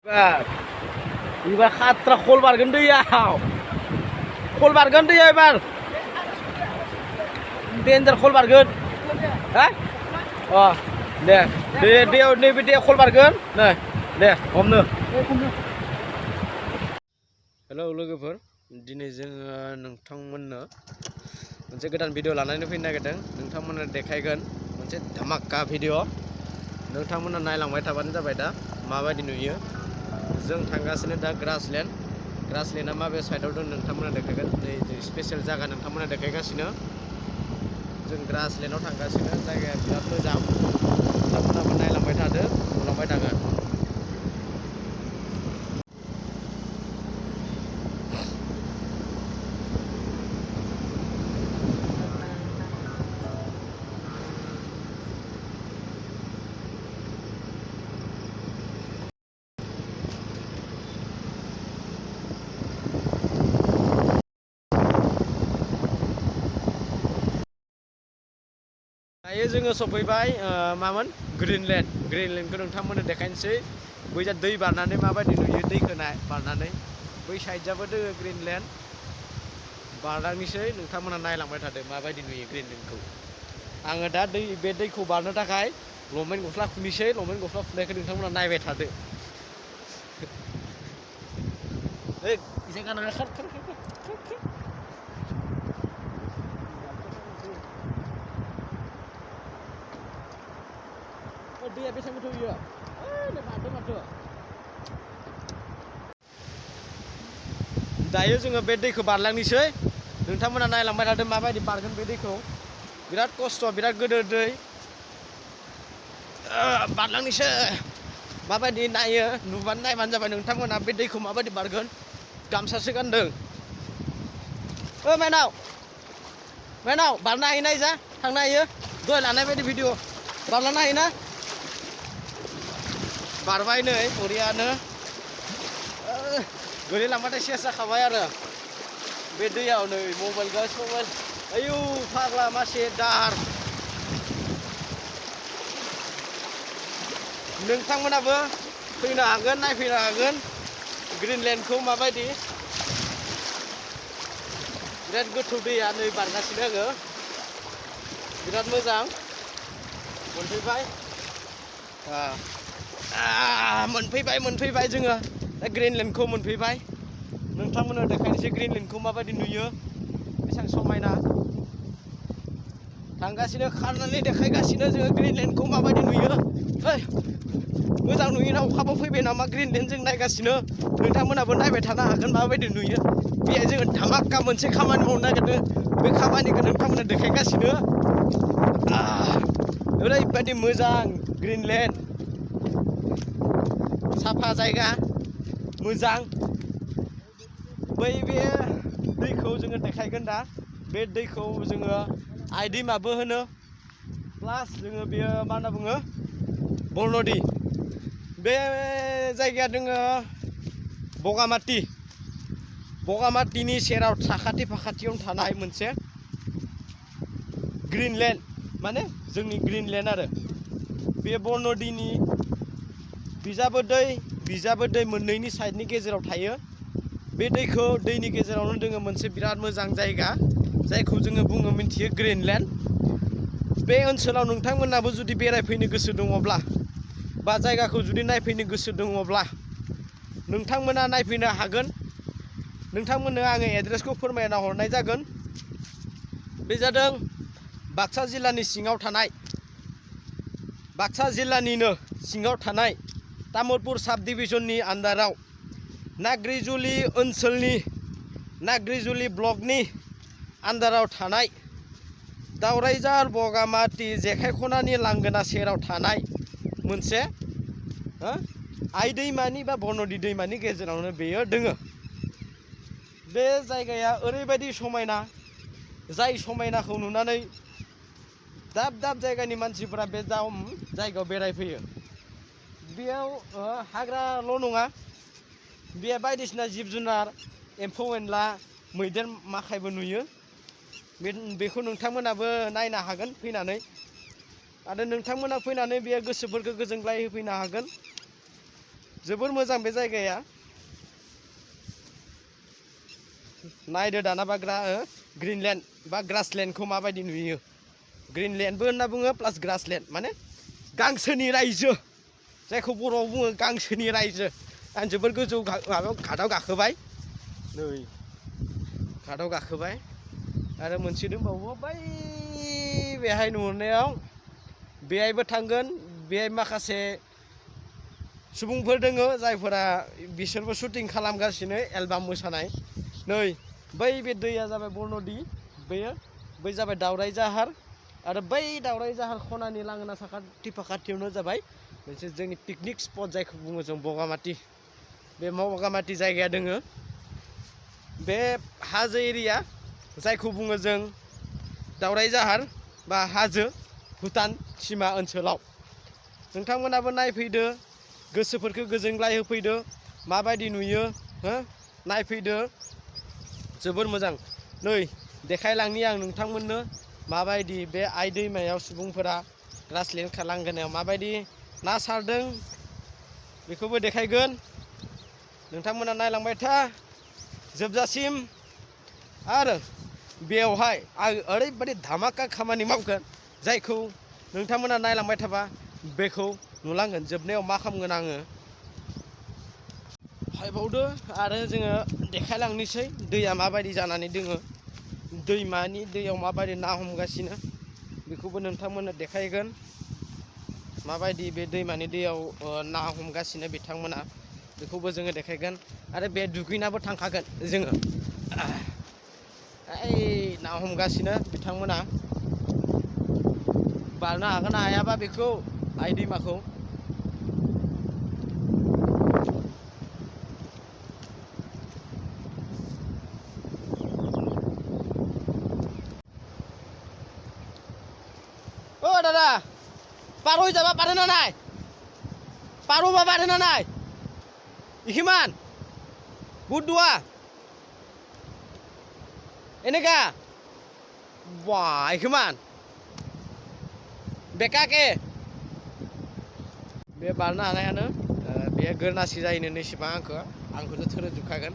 Ibar khatra khol bargan दैयाव khol bargan दैया ibar danger khol bargan ha oh deh दैयाव नैबे दैया khol bargan नै दे हमनो हेलौ लोगोफोर दिनै जोङो नोंथांमोननो मोनसे गोदान भिडिअ लानानै फैनो नागिरदों नोंथांमोननो देखायगोन मोनसे धमाका भिडिअ नोंथांमोननो नायलांबाय थाबानो जाबाय दा माबायदि नुयो जों थांगासिनो दा ग्रासलेन्डआ माबे साइडआव दं नोंथांमोननो देखायगोन नै स्पेशल जायगा नोंथांमोननो देखायगासिनो जों ग्रासलेन्डआव थांगासिनो जायगाया बिराद मोजां नोंथांमोनहाबो नायलांबाय थादो नुलांबाय थागोन दायो जोङो सफैबाय मामोन ग्रिनलेन्डखौ नोंथांमोननो देखायनोसै बैजा दै बारनानै माबायदि नुयो दैखौ बारनानै बै साइडजाबो दोङो ग्रिनलेन्ड बारलांनोसै नोंथांमोनहा नायलांबाय थादो माबायदि नुयो ग्रिनलेन्डखौ आङो दा बे दैखौ बारनो थाखाय लंपेन्ट गस्ला खुनोसै लंपेन्ट गस्ला खुनायखौ नोंथांमोनहा नायबाय थादो दैया बेसेबां गोथौ इयो माथो दायो जोङो बे दैखौ बारलांनोसै नोंथांमोना नायलांबाय थादो माबायदि बारगोन बे दैखौ बिराद खस्थ' बिराद गोदोर दै बारलांनोसै माबायदि नायो नायबानो जाबाय नोंथांमोना बे दैखौ माबायदि बारगोन गामसासो गानदों माइनाव बारनो हायोना इजा थांनो हायो दहाय लानाय बायदि भिडिअ बारलांनो हायोना बारबाय नै बरियानो गोलैलांबाथाय सेस जाखाबाय आरो बे दैयाव नै मबाइल आयौ फाग्ला मासे दाहार नोंथांमोनाबो फैनो हागोन नायफैनो हागोन ग्रिनलेन्डखौ माबायदि बिराद गोथौ दैया नै बारगासिनो आङो बिराद मोजां मोनफैबाय जोङो दा ग्रिनलेन्डखौ मोनफैबाय नोंथांमोननो देखायनोसै ग्रिनलेन्डखौ माबायदि नुयो बेसेबां समायना थांगासिनो खारनानै देखायगासिनो जोङो ग्रिनलेन्डखौ माबायदि नुयो मोजां नुयोना अखाबो फैबाय नामा ग्रिनलेन्ड जों नायगासिनो नोंथांमोनाबो नायबाय थानो हागोन माबायदि नुयो बेहाय जोङो धामाका मोनसे खामानि मावनो नागिरदों बे खामानिखौ नोंथांमोननो देखायगासिनो ओरैबायदि मोजां ग्रिनलेन्ड साफा जायगा मोजां बे दैखौ जोङो देखायगोन दा बे दैखौ जोङो आइ दैमाबो होनो प्लास जोङो बेयो मा होनना बुङो बरनदि बे जायगाया दोङो बगामाथिनि सेराव साखाथि फाखाथियावनो थानाय मोनसे ग्रिनलेन्ड माने जोंनि ग्रिनलेन्ड आरो बे बरनदिनि बिजाबो दै मोननैनि साइडनि गेजेराव थायो बे दैनि गेजेरावनो दोङो मोनसे बिराद मोजां जायगा जायखौ जोङो मिथियो ग्रिनलेन्ड बे ओनसोलाव नोंथांमोनाबो जुदि बेरायफैनो गोसो दङब्ला बा जायगाखौ जुदि नायफैनो गोसो दङब्ला नोंथांमोना नायफैनो हागोन नोंथांमोननो आङो एड्रेसखौ फोरमायना हरनाय जागोन बे जादों बाक्सा जिल्लानिनो सिङाव थानाय तामुलपुर साब डिभिजननि आन्दाराव नाग्रिजुलि ओनसोलनि नाग्रिजुलि ब्लकनि आन्दाराव थानाय दावराइजार बगामाथि जेखाइ खनानि लांगोना सेराव थानाय मोनसे आइ दैमानि बा बरनदि दैमानि गेजेरावनो बेयो दोङो बे जायगाया ओरैबायदि समायना जाय समायनाखौ नुनानै दाब जायगानि मानसिफोरा बे जायगायाव बेरायफैयो बेयाव हाग्राल' नङा बे बायदिसिना जिब जुनार एम्फौ एनला मैदेर माखायबो नुयो बेखौ नोंथांमोनाबो नायनो हागोन फैनानै आरो नोंथांमोना फैनानै बे गोसोफोरखौ गोजोनग्लाय होफैनो हागोन जोबोर मोजां बे जायगाया नायदो दानाबा ग्रीनलैंड बा ग्रासलैंडखौ माबायदि नुयो ग्रीनलैंडबो होनना बुङो प्लास ग्रासलैंड माने गांसोनि रायजो जायखौ बर'आव बुङो गांसोनि रायजो आं जोबोर गोजौ माबायाव घाटाव गाखोबाय नै घाटाव गाखोबाय आरो मोनसे दंबावो बै बेहाय नुहुरनायाव बेहायबो थांगोन बेहाय माखासे सुबुंफोर दोङो जायफोरा बिसोरबो शुटिं खालामगासिनो एलबाम मोसानाय नै बै बे दैया जाबाय बरन'दि बेयो बै जाबाय दावराय जाहार आरो बै दावराय जाहार खनानि लांगोना साखाथि फाखाथियावनो जाबाय मोनसे जोंनि पिकनिक स्पट जायखौ बुङो जों बगामाथि बे बगामाथि जायगाया दोङो बे हाजो एरिया जायखौ बुङो जों दावराय जाहार बा हाजो भुटान सीमा ओनसोलाव नोंथांमोनाबो नायफैदो गोसोफोरखौ गोजोनग्लाय होफैदो माबायदि नुयो हो नायफैदो जोबोर मोजां नै देखायलांनि आं नोंथांमोननो माबायदि बे आइ दैमायाव सुबुंफोरा ग्रासलैंड लांगोनायाव माबायदि ना सारदों बेखौबो देखायगोन नोंथांमोना नायलांबाय था जोबजासिम आरो बेवहाय आं ओरैबायदि धामाका खामानि मावगोन जायखौ नोंथांमोना नायलांबाय थाबा बेखौ नुलांगोन जोबनायाव मा खालामगोन आङो फायबावदो आरो जोङो देखायलांनोसै दैया माबायदि जानानै दोङो दैमानि दैयाव माबायदि ना हमगासिनो बेखौबो नोंथांमोननो देखायगोन माबायदि बे दैमानि दैयाव ना हमगासिनो बिथांमोना बेखौबो जोङो देखायगोन आरो बे दुगैनाबो थांखागोन जोङो ओइ ना हमगासिनो बिथांमोना बारनो हागोन ना हायाबा बेखौ आइ दैमाखौ ओ दादा पार হৈ যাবা পাৰে না নাই পাৰ হ'বা পাৰে না নাই ইমান বুধুৱা এনেকা বাহ ইমান बेकाके बे बारनो हानायानो बे गोरनासि जायोनो नैसिबां आंखौनो थोरोबजोबखागोन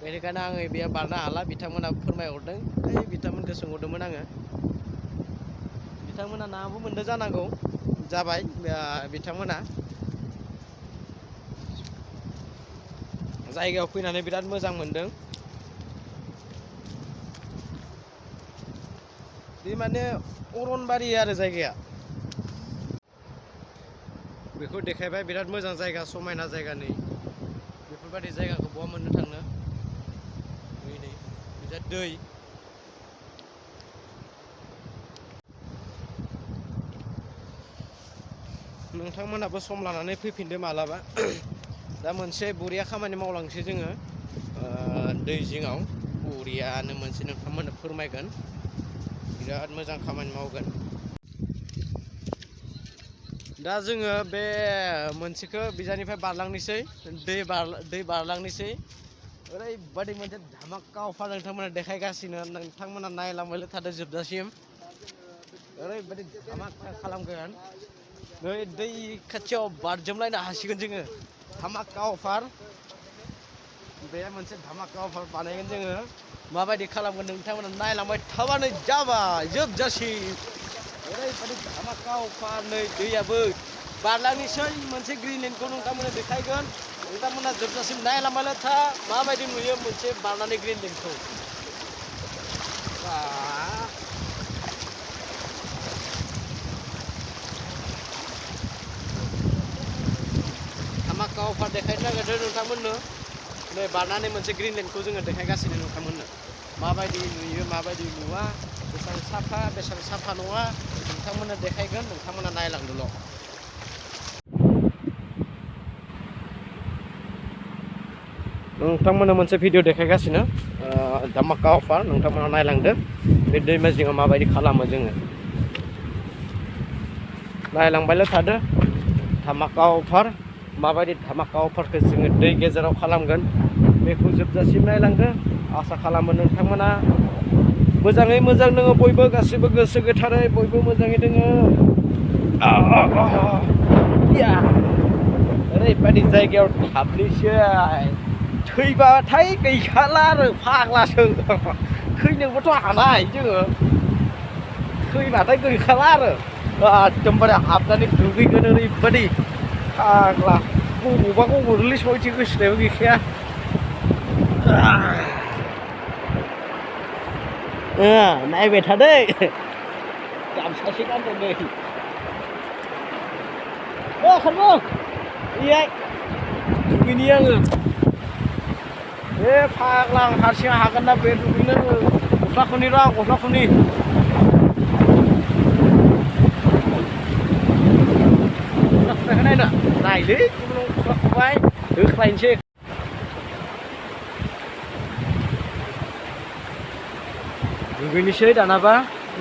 बेनिखायनो आङो बेयो बारनो हाला बिथांमोना फोरमायहरदों बिथांमोनखौ सोंहरदोंमोन आङो बिथांमोना नाबो मोनदों जानांगौ जाबाय बिथांमोना जायगायाव फैनानै बिराद मोजां मोनदों बे माने अरनबारि आरो जायगाया बेखौ देखायबाय बिराद मोजां जायगा समायना जायगा नै बेफोरबायदि जायगाखौ बहा मोननो थांनो नै बिराद दै नोंथांमोनाबो सम लानानै फैफिनदो मालाबा दा मोनसे बरिया खामानि मावलांसै जोङो दै जिङाव बरियानो मोनसे नोंथांमोननो फोरमायगोन बिराद मोजां खामानि मावगोन दा जोङो बे मोनसेखौ बिजानिफ्राय बारलांनोसै दै बारलांनोसै ओरैबायदि मोनसे धामाका अफार नोंथांमोना देखायगासिनो नोंथांमोना नायलांबायल' थादो जोबजासिम ओरैबायदि धामाका खालामगोन नै दै खाथियाव बारजोमलायनो हासिगोन जोङो धामाका अफार बे मोनसे धामाका अफार बानायगोन जोङो माबायदि खालामगोन नोंथांमोना नायलांबाय थाबानो जाबाय जोबजासिम ओरैबायदि धामाका अफार नै दैयाबो बारलांनोसै मोनसे ग्रीनलैंडखौ नोंथांमोना देखायगोन नोंथांमोना जोबजासिम नायलांबायल' था माबायदि नुयो मोनसे बारनानै ग्रीनलैंडखौ धामाका अफार देखायनो नागिरदों नोंथांमोननो नै बारनानै मोनसे ग्रीनलैंडखौ जोङो देखायगासिनो नोंथांमोननो माबायदि नुयो माबायदि नुवा बेसेबां साफा नङा नोंथांमोना देखायगोन नोंथांमोना नायलांदोल' नोंथांमोना मोनसे भिडिअ देखायगासिनो धामाका अफार नोंथांमोना नायलांदो बे दैमा जिङाव माबायदि खालामो जोङो नायलांबायल' थादो धामाका अफार माबायदि धामाका अफारखौ जोङो दै गेजेराव खालामगोन बेखौ जोबजासिम नायलांदो आसा खालामो नोंथांमोना मोजाङै मोजां दोङो बयबो गासिबो गोसो गोथारै बयबो मोजाङै दोङो ओरैबायदि जायगायाव हाबनोसै थैबाथाय गैखाला आरो फाग्लासो थैनोबोथ' हानाय जोङो थैबाथाय गैखाला आरो एकदमबारे हाबनानै दुगैगोन ओरैबायदि फाग्ला गब'बा गब'दोलै सयथि गोसोनायबो गैखाया नायबाय थादै गामसासो गानदों नै खारबो बेहाय दुगैनि आङो बे फाग्ला आं हारसिं हागोन ना बे दुगैनो गस्लाखौनि र' आं गस्लाखौनि नायनो नायलै गस्लाखौहाय होख्लायनोसै दुगैनोसै दानाबा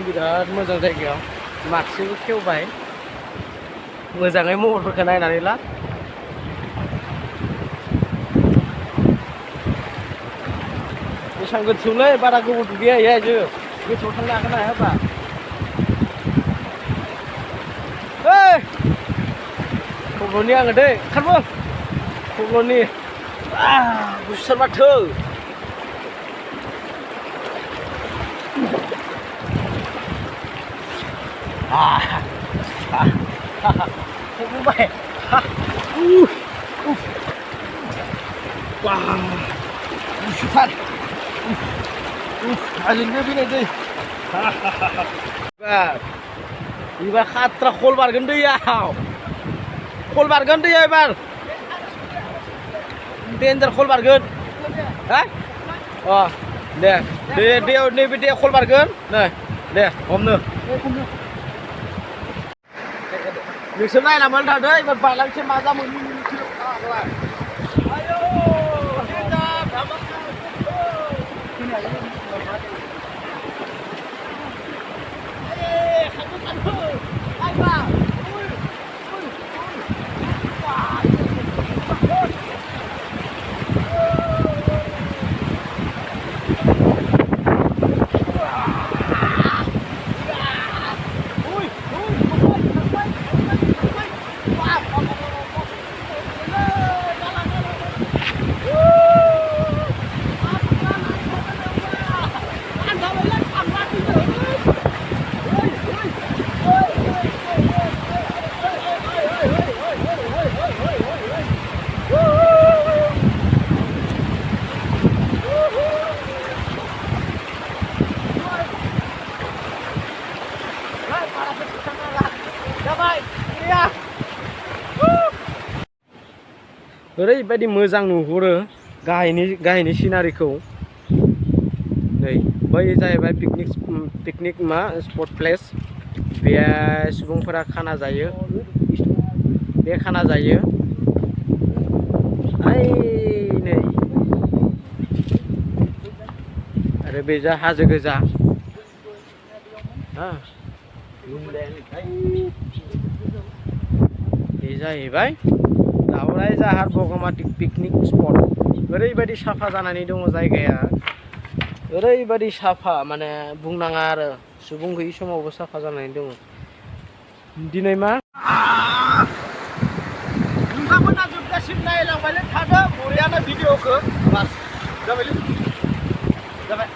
बिराद मोजां जायगायाव मास्कबो खेवबाय मोजाङै महरफोरखौ नायनानै ला बेसेबां गोथौलै बारा गोबाव दुगैया हैया जों गोथौआव थांनो हागोन ना हायाबा खब्ल'नि आङो दै ओंखारबो खब्ल'नि गुसुथार माथो खब्ल'बाय गुसुथार हाजोनिफ्राय फैनाय दै एबार खात्रा खल बारगोन दैयाव खल बारगोन दैया एबार डेन्जार खल बारगोन हा दे दैयाव नैबे दैया खल बारगोन नै दे हमनो नोंसोर नायलांबानो थादो एबार बारलांसै मा जामोन ओरैबायदि मोजां नुहुरो गाहायनि सिनारिखौ नै बै जाहैबाय पिकनिक मा स्पट प्लेस बेहाय सुबुंफोरा खाना जायो बे खाना जायो नै आरो बेजा हाजो गोजा बे जाहैबाय दावराय जाहार बगामाथि पिकनिक स्पट ओरैबायदि साफा जानानै दङ जायगाया ओरैबायदि साफा माने बुंनाङा आरो सुबुं गैयि समावबो साफा जानानै दङ दिनै मा नोंथांमोना जोबजासिम नायलांबायलै थादो बरियानो भिडिअखौ बास जाबायलै जाबाय